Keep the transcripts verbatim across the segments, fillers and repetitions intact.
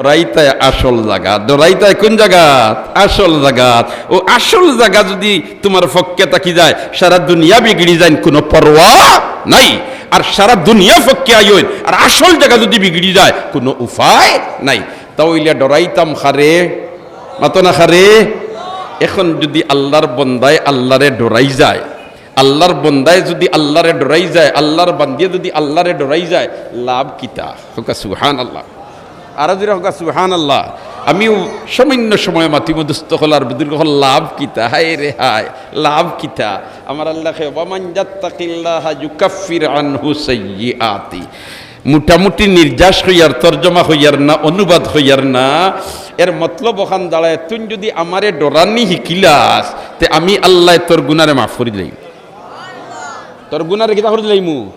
ডরাইতায় আসল জাগাত। ডরাইতায় কুন জাগাত? আসল জাগাত। অউ আসল জাগা যুদি তুমার পক্ষে থাকি যায়, সারা দুনিয়া বিগড়ি যায়, কুনু পরোয়া নাই। আর সারা দুনিয়া পক্ষে আইন, আর আসল জাগা যুদি বিগড়ি যায়, কুনু উপায় নাই। তা অইলে ডরাইতাম কারে? মাতো না কারে? এখন যুদি আল্লার বন্দায় আল্লারে ডরাই যায়, আল্লার বন্দায় যুদি আল্লারে ডরাই যায়, আল্লার বান্দিয়ে যুদি আল্লারে ডরাই যায়, লাভ কিতা? কউক্কা সুবহানাল্লাহ। আরো জুরে কউক্কা সুবহানাল্লাহ। আমিও সামান্য সময় মাতিমু, দুস্ত অকল আর বুজুর্গ অকল, লাভ কিতা? হায় রে হায়, লাভ কিতা? আমার আল্লায় কয়, "ওয়ামান ইয়াত্তাকিল্লাহা ইউকাফির আনহু সাইয়্যিআতি।" মুটামুটি নির্যাস কইয়ার, তর্জমা কইয়ার না, অনুবাদ কইয়ার না, এর মতলব অখান দাঁড়ায়, তুই যুদি আমারে ডরানি হিকিলাস, তে আমি আল্লায় তোর গুনারে মাফ করি দিলাইমু। তোর গুনারে কিতা করি দিলাইমু?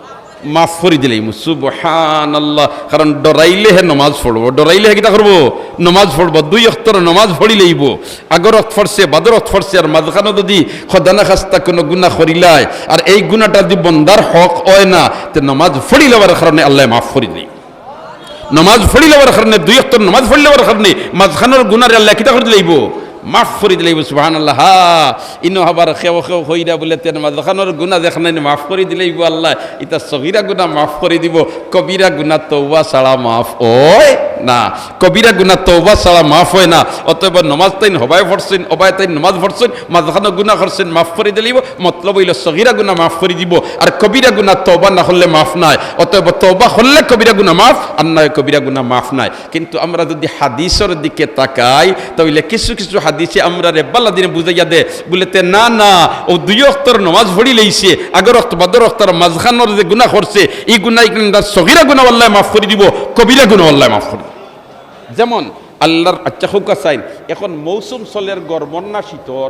মাফ করি দিলাইমু। সুবহানাল্লাহ। কারণ ডরাইলে হে নমাজ পড়বো, ডরাইলে হে কিতা করবো? নমাজ পড়বো। দুই অক্তর নমাজ পড়ি লাইবো। আগর অক্ত পড়ছে, বাদর অক্ত পড়ছে, আর মাঝখানো যুদি খোদা না খাস্তা কুনু গুনা করিলায়, আর এই গুনাটা যুদি বন্দার হক অয় না, তে নমাজ পড়ি লওয়ার কারণে আল্লায় মাফ করি দিলাইবো। নমাজ পড়ি লওয়ার কারণে, দুই অক্তর নমাজ পড়ি লওয়ার কারণে মাঝখানোর গুনারে আল্লায় কিতা করি দিলাইবো? মাফ করি দিলাইবো। সুবহানাল্লাহ। হা, ইনো আবার কেউ কেউ কইরা বুলে, "তে মাঝখানোর গুনা দেখনাইন মাফ করি দিলাইবো আল্লায়, ইতা সগিরা গুনা মাফ করি দিবো, কবিরা গুনা তওবা ছাড়া মাফ অয় না।" কবিরা গুনা তওবা ছাড়া মাফ অয় না। অতএব নমাজ তাইন হবায় পড়ছইন, অবায় তাইন নমাজ পড়ছইন, মাঝখানো গুনা করছইন, মাফ করি দিলাইবো। মতলব অইলো সগিরা গুনা মাফ করি দিবো, আর কবিরা গুনা তওবা না করলে মাফ নায়। অতএব তওবা করলে কবিরা গুনা মাফ, আর নায় কবিরা গুনা মাফ নায়। কিন্তু আমরা যুদি হাদিসর দিকে তাকাই, তাইলে কিছু কিছু হাদিসে আমরারে বালা দিনে বুঝাইয়া দে, বুলে, "তে না, না, অউ দুই অক্তর নমাজ পড়ি লাইছে, আগর অক্ত, বাদর অক্ত, আর মাঝখানোর যে গুনা করছে, ই গুনা ইখান সগিরা গুনা আল্লায় মাফ করি দিবো, কবিরা গুনা আল্লায় মাফ করি দিবো।" যেমন আল্লার, আচ্ছা, কউক্কা চাইন, এখন মৌসুম চলের গরমর না শীতর?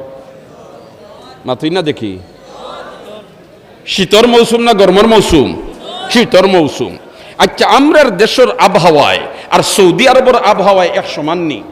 মাতইন না দেখি। শীতর মৌসুম না গরমর মৌসুম? শীতর মৌসুম। আচ্ছা, আমরার দেশর আবহাওয়ায় আর সৌদি আরবর আবহাওয়ায় এক সমান নি?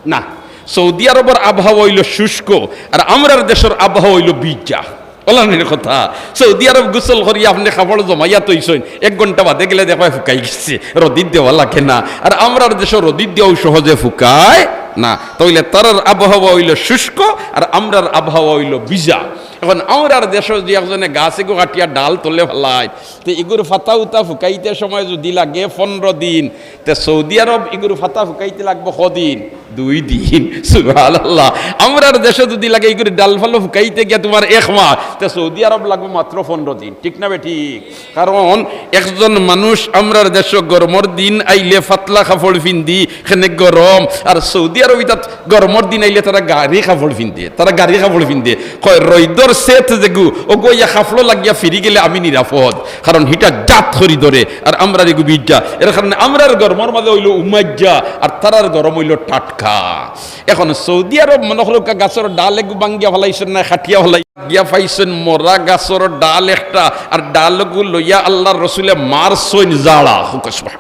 না, সৌদি আরবর আবহাওয়া অইলো শুষ্ক, আর আমরার দেশর আবহাওয়া অইলো ভিজা। অলানির কথা, সৌদি আরব গোসল করিয়া আপনে কাপড় জমাইয়া থইছইন, এক ঘন্টা বাদে গেলে দেখবায় ফুকাই গেছে, রদিত দেওয়া লাগে না। আর আমরার দেশো রদিত দিয়াও সহজে ফুকায় না। তাইলে তারার আবহাওয়া অইলো শুষ্ক, আর আমরার আবহাওয়া অইলো ভিজা। এখন আমরার দেশো যুদি একজনে গাছ এগু কাটিয়া ডাল তলে ফালায়, তে ইগুর ফাতা উতা ফুকাইতে সময় যুদি লাগে পনরো দিন, তে সৌদি আরব ইগুর ফাতা ফুকাইতে লাগবো কদিন? দুই দিন। সুবহানাল্লাহ। আমরার দেশো যুদি লাগে ইগুর ডাল ফালো ফুকাইতে গিয়া তুমার এক মাস, তে সৌদি আরব লাগবো মাত্র পনরো দিন। ঠিক না বেঠিক? কারণ একজন মানুষ আমরার দেশো গরমর দিন আইলে পাতলা কাপড় ফিন্দি, কেনে গরম, আর সৌদি আরব ইতাত গরমর দিন আইলে তারা গাড়ি কাপড় ফিন্দে, তারা গাড়ি কাপড় ফিন্দে। কয়, "রইদর সেত যেগু, অগু ইয়া কাপড় লাগিয়া ফিরি গেলে আমি নিরাপদ, কারণ হিটা জাত করি ধরে, আর আমরার এগু ভিজা।" এর কারণে আমরার গরমর মাঝে অইলো উমাইজা, আর তারার গরম অইলো টাটকা। এখন সৌদি আরব মনো করউক্কা গাছর ডাল এগু ভাঙ্গিয়া ফালাইছইন না, কাটিয়া ফালাই, গিয়া পাইছইন মরা গাছর ডাল একটা, আর ডালগু লইয়া আল্লার রসুলে মারছইন জাড়া। কউক্কা সুবহান।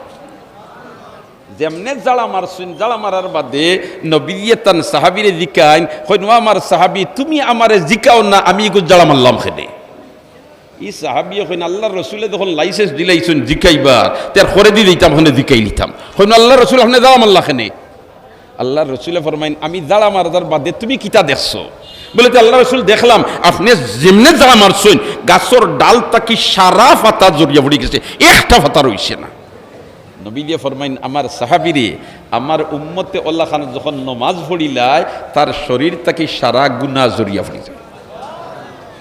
যেমনে জাড়া মারছইন, জাড়া মারার বাদে নবীয়ে তান সাহাবিরে জিকাইন, কইন, "ও আমার সাহাবি, তুমি আমারে জিকাও না, আমি ইগু জাড়া মারলাম কেনে?" ই সাহাবিয়ে কইন, "আল্লার রসুলে যখন license দিলাইছইন জিকাইবার, তে আর করেদি দিতাম, অখনে জিকাইলিতাম।" কইন, "আল্লার রসুল, আপনে জাড়া মারলা কেনে?" আল্লার রসুলে ফরমাইন, "আমি জাড়া মারার বাদে তুমি কিতা দেখছো?" বুলে, "তে আল্লার রসুল, দেখলাম আপনে যেমনে জাড়া মারছইন, গাছর ডাল থাকি সারা ফাতা ঝরিয়া পড়ি গেছে, একটা ফাতা রইছে না।" নবীয়ে ফরমাইন, "আমার সাহাবিরে, আমার উম্মতে অলাখান যখন নমাজ পড়িলায়, তার শরীর থাকি সারা গুনা ঝরিয়া পড়ি যায়।"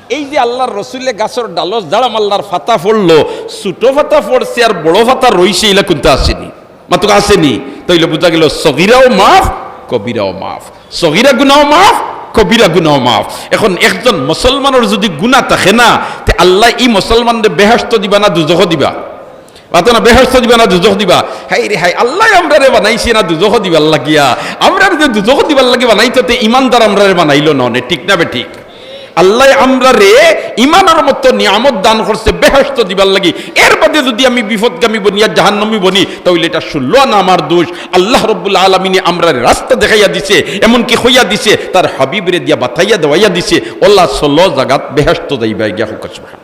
এই যে আল্লার রসুলে গাছর ডালো জাড়া মারলার, ফাতা পড়লো, ছোট ফাতা পড়ছে আর বড় ফাতা রইছে, ইলা কুন্তা আছেনি? মাতউক্কা আছেনি? তাইলে বুঝা গেল সগিরাও মাফ, কবিরাও মাফ, সগিরা গুনাও মাফ, কবিরা গুনাও মাফ। এখন একজন মুসলমানর যুদি গুনা থাকে না, তে আল্লায় ই মুসলমানরে বেহেশত দিবা না দুজখ দিবা? মাতো না, বেহেশত দিবা না দুজখ দিবা? হায় রে হায়, আল্লায় আমরারে বানাইছে না দুজখ দিবার লাগিয়া? আমরারে যে দুজখ দিবার লাগি বানাইতো, তে ইমানদার আমরারে বানাইলো না অনে, ঠিক না বেঠিক? আল্লায় আমরারে ইমানর মতো নিয়ামত দান করছে বেহেশত দিবার লাগি। এর বাদে যুদি আমি বিপদগামী বনি আর জাহান্নামী বনি, তাইলে ইটা ষোলো আনা আমার দোষ। আল্লাহ রব্বুল আলামিনে আমরারে রাস্তা দেখাইয়া দিছে, এমনকি কইয়া দিছে, তার হাবিবরে দিয়া বাতাইয়া দেওয়াইয়া দিছে, অলা ষোলো জাগাত বেহেশত যাইবায় গিয়া। কউক্কা সুবহান।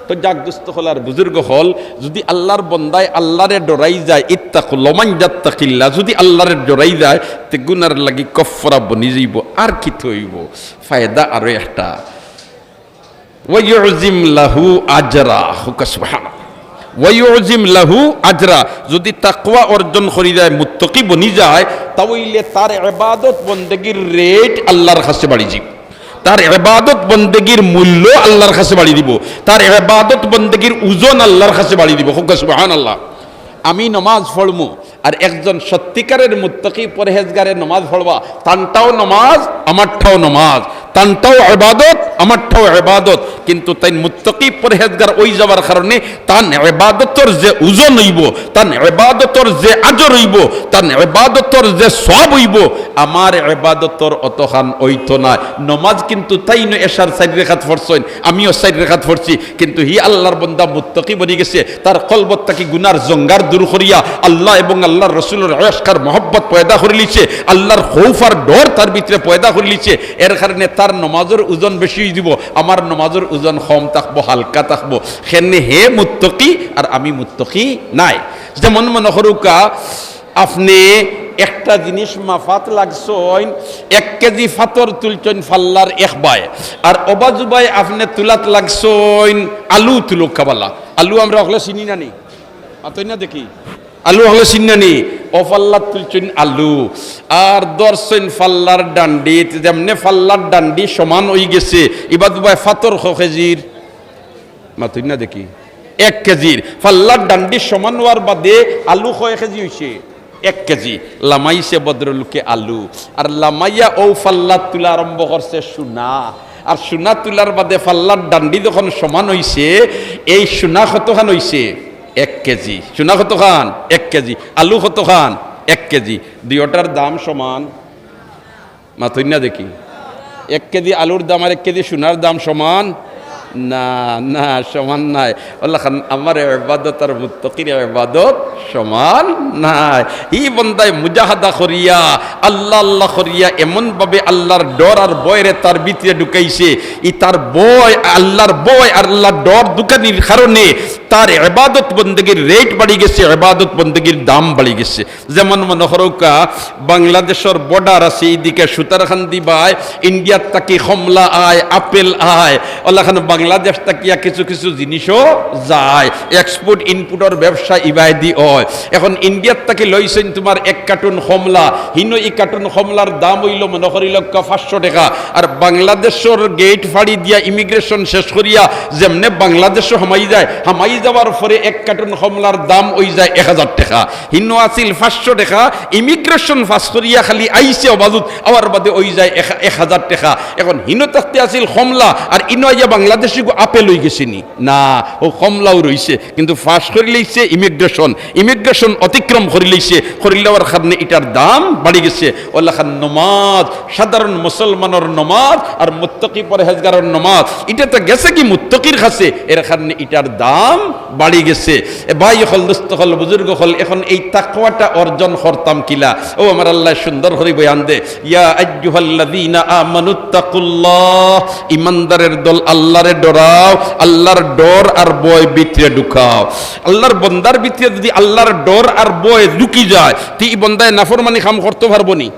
তো যাক দোস্ত অকল আর বুজুর্গ অকল, যুদি আল্লার বন্দায় আল্লারে ডরাই যায়, ইত্তাকুল্লাহ, মান ইয়াত্তাকিল্লাহ, যুদি আল্লারে ডরাই যায়, তে গুনার লাগি কফফারা বনি যাইবো। আর কিতা অইবো? ফায়দা আরো একটা। ওয়া ইউযিম লাহু আজরা। কউক্কা সুবহানাল্লাহ। ওয়া ইউযিম লাহু আজরা। যুদি তাকওয়া অর্জন করি যায়, মুত্তাকি বনি যায়, তা অইলে তার ইবাদত বন্দেগির rate আল্লার কাছে বাড়ি যাইবো। তার ইবাদত বন্দেগির মূল্য আল্লার কাছে বাড়ি দিবো। তার ইবাদত বন্দেগির ওজন আল্লার কাছে বাড়ি দিবো। কউক্কা সুবহানাল্লাহ। আমি নমাজ পড়মু, আর একজন সত্যিকারের মুত্তাকি পরহেজগারে নমাজ পড়বা, তানটাও নমাজ, আমারটাও নমাজ, তানটাও ইবাদত, আমারটাও ইবাদত। কিন্তু তাইন মুত্তাকি পরহেজগার অই যাওয়ার কারণে তান ইবাদতর যে ওজন অইবো, তান ইবাদতর যে আজর অইবো, তান ইবাদতর যে সওয়াব অইবো, আমার ইবাদতর অতখান অইতো নায়। নমাজ কিন্তু তাইনও এশার চাইর রেকাত পড়ছইন, আমিও চাইর রেকাত পড়ছি, কিন্তু হি আল্লার বন্দা মুত্তাকি বনি গেছে, তার কলবত থাকি গুনার জঙ্গার দূর করিয়া আল্লাহ এবং আল্লার রসুলর ইশক আর মহব্বত পয়দা করিলিছে, আল্লার খৌফ আর ডর তার ভিতরে পয়দা করিলিছে। এর কারণে তার নমাজর ওজন বেশি অই দিবো, আমার নমাজর ওজন কম থাকবো, হালকা থাকবো। কেনে হে মুত্তাকি আর আমি মুত্তাকি নায়। যেমন মনো করউক্কা, আপনে একটা জিনিস মাপাত লাগছইন, এক কেজি ফাতর তুলছইন ফাল্লার এক বায়, আর অবাজু বায় আপনে তুলাত লাগছইন আলু তুলউক্কা বালা। আলু আমরা অকলে চিনি না নি? মাতইন না দেখি। আলু অকলে চিনি না নি? অউ ফাল্লাত তুলছইন আলু, আর ধরছইন ফাল্লার ডান্ডিত, যেমনে ফাল্লার ডান্ডি সমান অই গেছে, ইবাজু বায় ফাতর ক কেজির? মাতইন না দেখি। এক কেজির। ফাল্লার ডান্ডি সমান অওয়ার বাদে আলু কয় কেজি অইছে? এক কেজি। লামাইছে ভদ্রলোকে আলু। আর লামাইয়া অউ ফাল্লাত তুলা আরম্ভ করছে সোনা। আর সোনা তুলার বাদে ফাল্লার ডান্ডি যখন সমান অইছে, এই সোনা কতখান অইছে? এক কেজি। সোনা কতখান? এক কেজি। আলু কতখান? এক কেজি। দুইওটার দাম সমান। মাতইন না দেখি। এক কেজি আলুর দাম আর এক কেজি সোনার দাম সমান? না, না, সমান নায়। অলাখান আমার ইবাদত আর মুত্তাকির ইবাদত সমান নায়। ই বন্দায় মুজাহাদা করিয়া, আল্লাহ আল্লাহ করিয়া, এমন ভাবে আল্লার ডর আর ভয়রে তার ভিতরে ঢুকাইছে, ই তার ভয়, আল্লার ভয় আর আল্লার ডর দুকানির কারণে তার ইবাদত বন্দেগির rate বাড়ি গেছে, ইবাদত বন্দেগির দাম বাড়ি গেছে। যেমন মনো করউক্কা, বাংলাদেশর border আছে ইদিকে সুতারকান্দি বায়, ইন্ডিয়ার থাকি কমলা আয়, আপেল আয়, অলাখান বাংলাদেশ থাকিয়া কিছু কিছু জিনিসও যায়, export importর ব্যবসা ইবায়দি অয়। এখন ইন্ডিয়ার থাকি লইছইন তুমার এক কার্টুন কমলা, হিনো ই কার্টুন কমলার দাম অইলো মনো করিলউক্কা পাঁচশো টেকা, আর বাংলাদেশর gate ফাড়ি দিয়া immigration শেষ করিয়া যেমনে বাংলাদেশো হামাই যায়, হামাই যাওয়ার পরে এক কার্টুন কমলার দাম অই যায় এক হাজার টেকা। হিনো আছিল পাঁচশো টেকা, immigration pass করিয়া খালি আইছে অবাজুত, আওয়ার বাদে অই যায় এক-, এক হাজার টেকা। এখন হিনো থাকতে আছিল কমলা, আর ইনো আইয়া বাংলাদেশিগু আপেল অই গেছে নি? না, অউ কমলাও রইছে, কিন্তু pass করিলাইছে immigration, immigration অতিক্রম করিলাইছে, করিলাওয়ার কারণে ইটার দাম বাড়ি গেছে। অলাখান নমাজ, সাধারণ মুসলমানর নমাজ আর মুত্তাকি পরহেজগারর নমাজ, ইটা তো গেছেগি মুত্তাকির কাছে, এর কারণে ইটার দাম বাড়ি গেছে। এ ভাই অকল, দোস্ত অকল, বুজুর্গ অকল, এখন এই তাকওয়াটা অর্জন করতাম কিলা? অউ আমার আল্লায় সুন্দর করি বয়ান দে, ইয়া আইয়ুহাল্লাযীনা আমানুত্তাকুল্লাহ, ইমানদারের দল, আল্লারে ডরাও, আল্লার ডর আর ভয় ভিতরে ঢুকাও। আল্লার বন্দার ভিতরে যুদি আল্লার ডর আর ভয় ঢুকি যায়, তে ই বন্দায় নাফরমানি কাম করতো পারবো নি?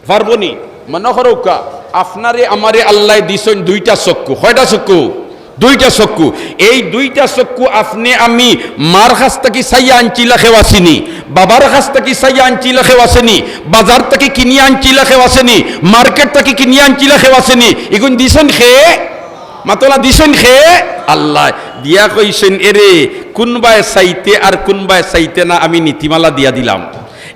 পারবো নি? মনো করউক্কা, আপনারে আমারে আল্লায় দিছইন দুইটা চক্ষু। কয়টা চক্ষু? দুইটা চক্ষু। এই দুইটা চক্ষু আপনে আমি মার কাছ থাকি চাইয়া আনছিলা কেউ আছে নি? বাবার কাছ থাকি চাইয়া আনছিলা কেউ আছে নি? বাজার থাকি কিনিয়া আনছিলা কেউ আছে নি? মার্কেট থাকি কিনিয়া আনছিলা কেউ আছে নি? ইগুন দিছইন কে? মাতলা দিছইন কে? আল্লায়। দিয়া কইছইন, এরে, কুনবায় চাইতে আর কুনবায় চাইতে না, আমি নীতিমালা দিয়া দিলাম।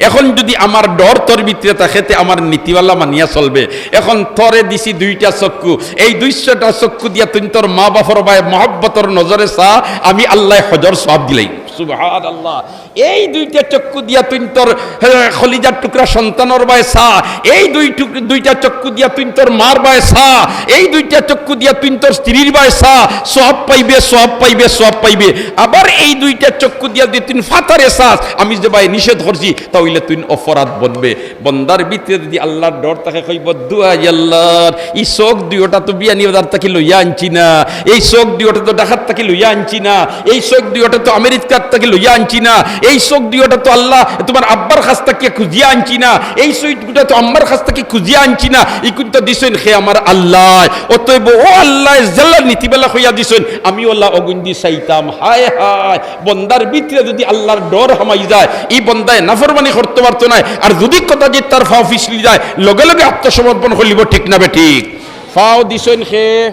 এখন যুদি আমার ডর তোর ভিতরে থাকে, তে আমার নীতিমালা মানিয়া চলবে। এখন তোরে দিছি দুইটা চক্ষু, এই দুইশোটা চক্ষু দিয়া তুই তোর মা বাপর বায় মহব্বতর নজরে চা, আমি আল্লায় হজর সওয়াব দিলাই। সুবহানাল্লাহ। এই দুইটা চক্ষু দিয়া তুইন তোর, হে, কলিজার টুকরা সন্তানর বায় চা। এই দুই টুক-, দুইটা চক্ষু দিয়া তুইন তোর মার বায় চা। এই দুইটা চক্ষু দিয়া তুইন তোর স্ত্রীর বায় চা। সওয়াব পাইবে, সওয়াব পাইবে, সওয়াব পাইবে। আবার এই দুইটা চক্ষু দিয়া যদি তুইন ফাতারে চাস, আমি যে বায় নিষেধ করছি, তা অইলে তুইন অপরাধ বনবে। বন্দার ভিতরে যদি আল্লাহর ডর থাকে, কইব, "দুয়াই আল্লাহর, ই চোখ দুইওটা তো বিয়ানীবাজার থাকি লইয়া আনছি না, এই চোখ দুইওটা তো ঢাকার থাকি লইয়া আনছি না, এই চোখ দুইওটা তো আমেরিকার থাকি লইয়া আনছি না, এই চোখ দুইওটা তো আল্লাহ তুমার আব্বার কাছ থাকি খুজিয়া আনছি না, এই চোখ দুইওটা তো আম্মার কাছ থাকি খুজিয়া আনছি না, ইগুন তো দিছইন কে? আমার আল্লাহ।" অতএব ও আল্লাহ, যেলার নীতিমালা কইয়া দিছইন, আমি অলা অগুইন্দি চাইতাম। হায় হায়, বন্দার ভিতরে যদি আল্লাহর ডর হামাই যায়, ই বন্দায় নাফরমানি করতো পারতো নায়। আর যদি কদাচিৎ তার ফাও ফিছলি যায়, লগে লগে আত্মসমর্পণ করিলিবো, ঠিক না বেঠিক? ফাও দিছইন কে?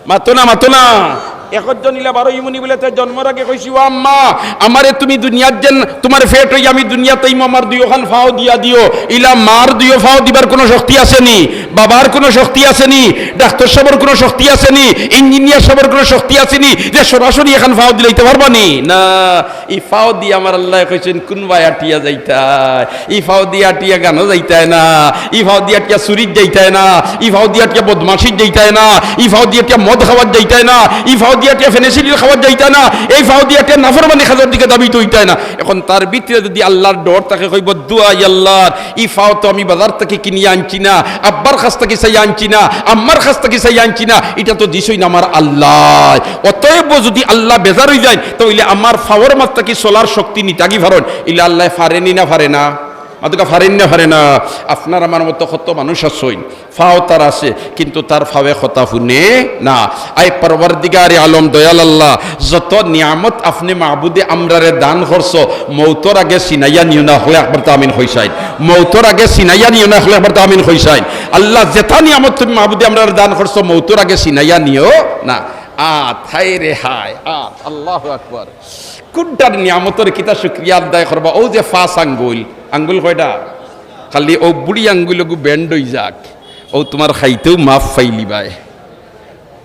মাতো না, মাতো না। একজন ইলা বারো ইমুনি বুলে তে জন্মর আগে কইছি, "ও আম্মা, আমারে তুমি দুনিয়াত যেন, তুমার পেট অইয়া আমি দুনিয়াত আইমু, আমার দুইওখান ফাও দিয়া দিও।" ইলা মার দুইও ফাও দিবার কুনু শক্তি আছে নি? বাবার কুনু শক্তি আছে নি? ডাক্তর সাবর কুনু শক্তি আছে নি? ইঞ্জিনিয়ার সাবর কুনু শক্তি আছে নি যে সরাসরি এখান ফাও দিলাইতা পারবা নি? না, ই ফাও দি আমার আল্লায় কইছইন কুনবায় আটিয়া যাইতায়, ই ফাও দি আটিয়া গানো যাইতায় না, ই ফাও দি আটিয়া চুরিত যাইতায় না, ই ফাও দি আটিয়া বদমাশিত যাইতায় না, ই ফাও দি আটিয়া মদ খাওয়াত যাইতায় না, ই ফাও দি আটিয়া ফেনিসিলিন খাওয়াত যাইতায় না, এই ফাও দি আটিয়া নাফরমানি কাজর দিকে ধাবিত অইতায় না। এখন তার ভিতরে যদি আল্লাহর ডর থাকে, কইব, "দুয়াই আল্লাহর, ই ফাও তো আমি বাজার থাকি কিনিয়া আনছি না, আব্বার কাছ থাকি চাইয়া আনছি না, আম্মার কাছ থাকি চাইয়া আনছি না, ইটা তো দিছইন আমার আল্লায়।" অতএব যদি আল্লাহ বেজার অইযাইন, তে অইলে আমার ফাওর মাঝ থাকি চলার শক্তি নিতাগি পারইন। ইলা আল্লায় পারে নি না পারে না? মাতুক্কা, পারে নি না পারে না? আপনার আমার মতো কত মানুষ আছইন, ফাও তার আছে, কিন্তু তার ফাওয়ে কথা হুনে না। আয় পরওয়ারদিগারে আলম, দয়াল আল্লাহ, যত নিয়ামত আপনে মাবুদে আমরারে দান করছো, মউতর আগে ছিনাইয়া নিও না, অকলে একবার তো আমিন কইছাইন। মউতর আগে ছিনাইয়া নিও না, অকলে একবার তো আমিন কইছাইন। আল্লাহ, যেতা নিয়ামত তুমি মাবুদে আমরারে দান করছো, মউতর আগে ছিনাইয়া নিও না। আত, হায় রে হায়, আত, আল্লাহু আকবার। কুনটার নিয়ামতর কিতা শুকরিয়া আদায় করবা? অউ যে পাঁচ আঙ্গুল, আঙ্গুল কয়টা? খালি অউ বুড়ি আঙ্গুল অগু বেন্ড অইযাক, অউ তুমার খাইতেউ মাফ পাইলিবায়।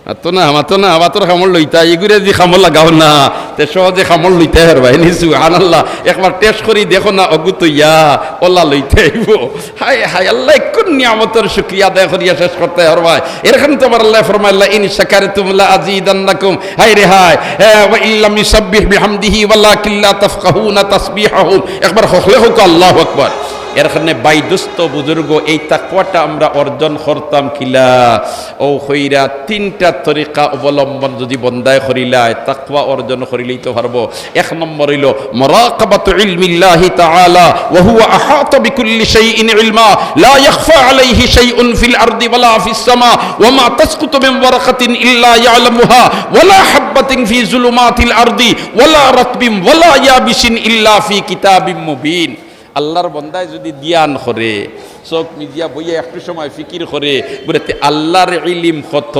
মাতো না, মাতো না, আবার তোর কামড় লইতা, ইগুরে যদি কামড় লাগাও না, তে সহজে কামড় লইতা পারবায় নি, সুবহানাল্লাহ। একবার টেস্ট করি দেখো না, অগু তো ইয়া, অলা লইতা আইবো। হায় হায়, আল্লাহ, কুন নিয়ামতর শুকরিয়া আদায় করিয়া শেষ করতায় পারবায়? এরখান তো আমার আল্লায় ফরমাইলা, "ইন শাকারতুম লা আজিদান্নাকুম।" হায় রে হায়, হ্যাঁ, "ওয়া ইল্লাম ইউসাব্বিহ বিহামদিহি ওয়ালাকিন লা তাফকাহুনা তাসবিহাহুম।" একবার হকলে হক, আল্লাহু আকবার। এরখানে ভাই, দোস্ত, বুজুর্গ, এই তাকওয়াটা আমরা অর্জন করতাম কিলা? অউ কইরা তিনটা তরিকা অবলম্বন যদি বন্দায় করিলায়, তাকওয়া অর্জন করিলাইতো পারবো। এক নম্বর অইলো মুরাকাবাতু ইলমিল্লাহি তাআলা, ওয়া হুয়া আহাতা বিকুল্লি শাইইন ইলমা, লা ইয়াখফা আলাইহি শাইউন ফিল আরদি ওয়ালা ফিস সামা, ওয়া মা তাসকুতু মিন ওয়ারাকাতিন ইল্লা ইয়ালামুহা, ওয়ালা হাব্বাতিন ফি যুলুমাতিল আরদি, ওয়ালা রাতবিন ওয়ালা ইয়াবিসিন ইল্লা ফি কিতাবিম মুবিন। আল্লাহর বন্দায় যদি ধ্যান করে, চোখ মিজিয়া বইয়া একটু সময় ফিকির করে, বুলে, তে আল্লাহর ইলিম কত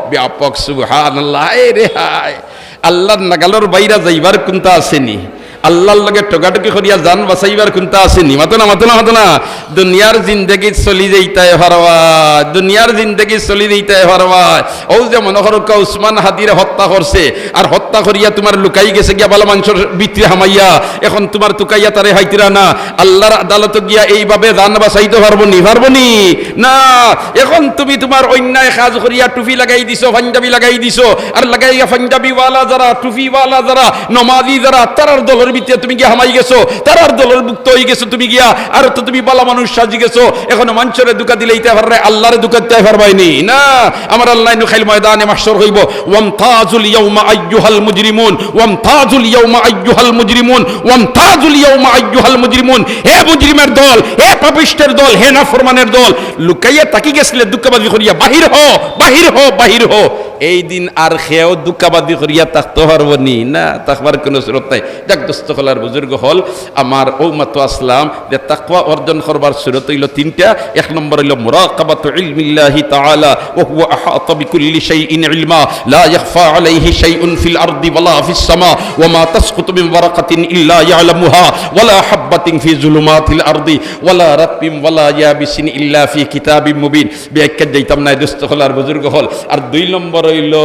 ব্যাপক, সুবহানাল্লাহ। হায় রে হায়, আল্লাহর নাগালর বাইরা যাইবার কুন্তা আছে নি? আল্লাহর লগে ঠগাঠগি করিয়া জান বাঁচাইবার কুন্তা আছে নি? মাতো না, মাতো না, মাতো না। দুনিয়ার জিন্দেগিত চলি যাইতায় পারবায়, দুনিয়ার জিন্দেগিত চলি যাইতায় পারবায়। অউ যে মনো করউক্কা উসমান হাদিরে হত্যা করছে, আর হত্যা করিয়া তুমার লুকাই গেছে গিয়া ভালা মানষর ভিতরে হামাইয়া, এখন তুমার তুকাইয়া তারে পাইতরা না। আল্লাহর আদালতো গিয়া এইভাবে জান বাঁচাইতো পারবো নি? পারবো নি? না। এখন তুমি তুমার অন্যায় কাজ করিয়া টুপি লাগাই দিছো, পাঞ্জাবি লাগাই দিছো, আর লাগাইয়া পাঞ্জাবিওয়ালা যারা, টুপিওয়ালা যারা, নমাজি যারা, তারার দলর ভিতরে তুমি গিয়া হামাই গেছো, তারার দলর ভুক্ত অই গেছো তুমি গিয়া, আর তো তুমি ভালা মানুষ সাজি গেছো। এখন মানষরে ধুকা দিলাইতায় পাররায়, আল্লাহরে ধুকা দিতায় পারবায় নি? না। আমার আল্লাহ নু কাইল ময়দানে মাহশর কইবো, "ওয়ামতাজুল ইয়াউমা আইয়ুহাল মুজরিমুন, ওয়ামতাজুল ইয়াউমা আইয়ুহাল মুজরিমুন, ওয়ামতাজুল ইয়াউমা আইয়ুহাল মুজরিমুন।" হে মুজরিমের দল, হে পাপিষ্ঠের দল, হে নাফরমানের দল, লুকাইয়া থাকি গেছিলে ধুকাবাজি করিয়া, বাহির হো, বাহির হো, বাহির হো। এই দিন আর কেউ ধুকাবাজি করিয়া থাকতো পারবো নি? না, থাকবার কুনু সুরত নাই। যাক, দোস্ত অকল আর বুজুর্গ অকল, আমার অউ মাতো আছলাম যে তাকওয়া অর্জন করবার সুরত অইলো তিনটা। এক নম্বর অইলো মুরাকাবাতু ইলমিল্লাহি তাআলা, ওয়া হুয়া আহাতা বিকুল্লি শাইইন ইলমা, লা ইয়াখফা আলাইহি শাইউন ফিল আরদি ওয়ালা ফিস সামা, ওয়া মা তাসকুতু মিন ওয়ারাকাতিন ইল্লা ইয়ালামুহা, ওয়ালা হাব্বাতিন ফি যুলুমাতিল আরদি, ওয়ালা রাতবিন ওয়ালা ইয়াবিসিন ইল্লা ফি কিতাবিম মুবিন। ব্যাখ্যাত যাইতাম নায়, দোস্ত অকল আর বুজুর্গ অকল। আর দুই নম্বর অইলো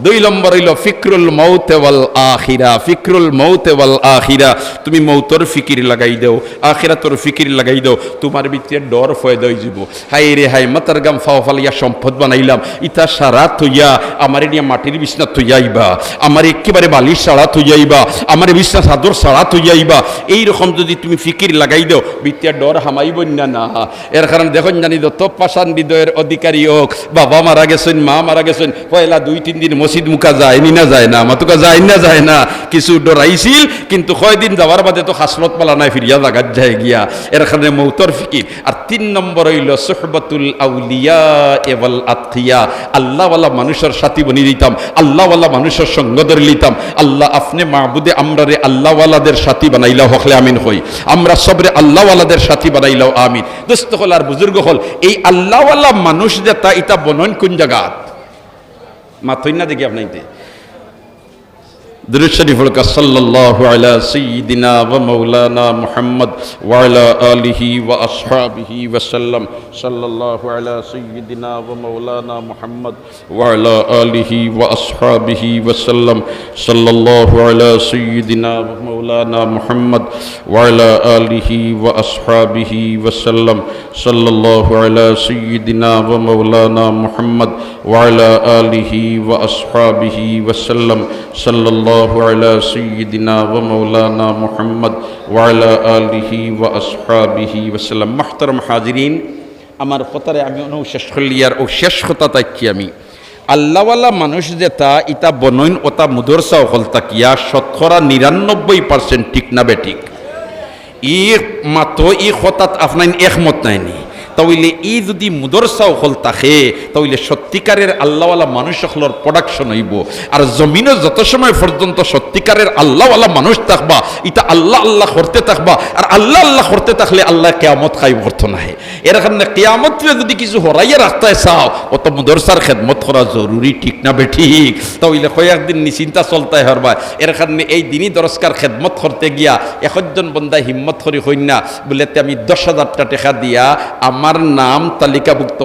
দুই নম্বর অইলো ফিকরুল মউতে ওয়াল আখিরা। ফিকরুল মউতে ওয়াল আখিরা, তুমি মউতর ফিকির লাগাই দেও, আখিরাতর ফিকির লাগাই দেও, তুমার ভিতরে ডর পয়দা অইযিবো। হায় রে হায়, মাথার ঘাম পাও ফালাইয়া সম্পদ বানাইলাম, ইতা সারা থইয়া আমারে নিয়া মাটির বিছনা থইয়া আইবা, আমারে একেবারে বালিশ ছাড়া থইয়া আইবা, আমারে বিছনা চাদর ছাড়া থইয়া আইবা। এইরকম যুদি তুমি ফিকির লাগাই দেও, ভিতরে ডর হামাইবো না, না? এর কারণে দেখইন জানি যত পাষাণ হৃদয়ের অধিকারী অউক, বাবা মারা গেছইন, মা মারা গেছইন, পয়লা দুই তিন দিন মসজিদ মুখা যায় নি না যায় না, মাতুকা যায় না যায় না, কিছু ডরাইছিল, কিন্তু কয়দিন যাওয়ার বাদে তো খাসলত বালা নাই, ফিরিয়া জাগাত যায় গিয়া। এর কারণে মউতর ফিকির। আর তিন নম্বর অইলো সুহবতুল আউলিয়া ওয়াল আতকিয়া, আল্লাহওয়ালা মানুষর সাথী বনি দিতাম, আল্লাহওয়ালা মানুষর সঙ্গ ধরি লিতাম। আল্লাহ, আপনে মাবুদে আমরারে আল্লাহওয়ালাদের সাথী বানাইলাও, হকলে আমিন কই। আমরা সবরে আল্লাহওয়ালাদের সাথী বানাইলাও, আমিন। দোস্ত অকল আর বুজুর্গ অকল, এই আল্লাহওয়ালা মানুষ যেতা, ইতা বনইন কুন জাগাত? মাতইন না দেখি আপনাইতে। درود شريف القى صلى الله على سيدنا ومولانا محمد وعلى آله وأصحابه وسلم. صلى الله على سيدنا ومولانا محمد وعلى آله وأصحابه وسلم. صلى الله على سيدنا ومولانا محمد وعلى آله وأصحابه وسلم. صلى الله على سيدنا ومولانا محمد وعلى آله وأصحابه وسلم. صلى الله على سيدنا ومولانا محمد وعلى آله وأصحابه وسلم. محترم حاضرين, আমার কথারে আমি অনো শেষ করিলিয়ার, অউ শেষ কথাত আইছি আমি। আল্লাহওয়ালা মানুষ যেতা, ইতা বনইন অতা মুদরসা অকল থাকিয়া শতকরা নিরানব্বই percent, ঠিক না বেঠিক? ই মাতো ই কথাত আপনাইন একমত নায়নি? তা অইলে ই যুদি মুদরসা অকল থাকে, তা অইলে সত্যিকারের আল্লাহওয়ালা মানুষ অকলর production অইবো। আর জমিনো যত সময় পর্যন্ত সত্যিকারের আল্লাহওয়ালা মানুষ থাকবা, ইতা আল্লাহ আল্লাহ করতে থাকবা, আর আল্লাহ আল্লাহ করতে থাকলে আল্লায় কিয়ামত কায়েম করতো নায়। এর কারণে কিয়ামতরে যুদি কিছু হরাইয়া রাখতায় চাও, অতো মুদরসার খেদমত করা জরুরি, ঠিক না বেঠিক? তা অইলে কয়েকদিন নিশ্চিন্তা চলতায় পারবায়। এর কারণে এই দিনি দরসগার খেদমত করতে গিয়া একজন বন্দায় হিম্মত করি কইন না, বুলে, "তে আমি দশ হাজারটা টেকা দিয়া আমার নাম তালিকাভুক্ত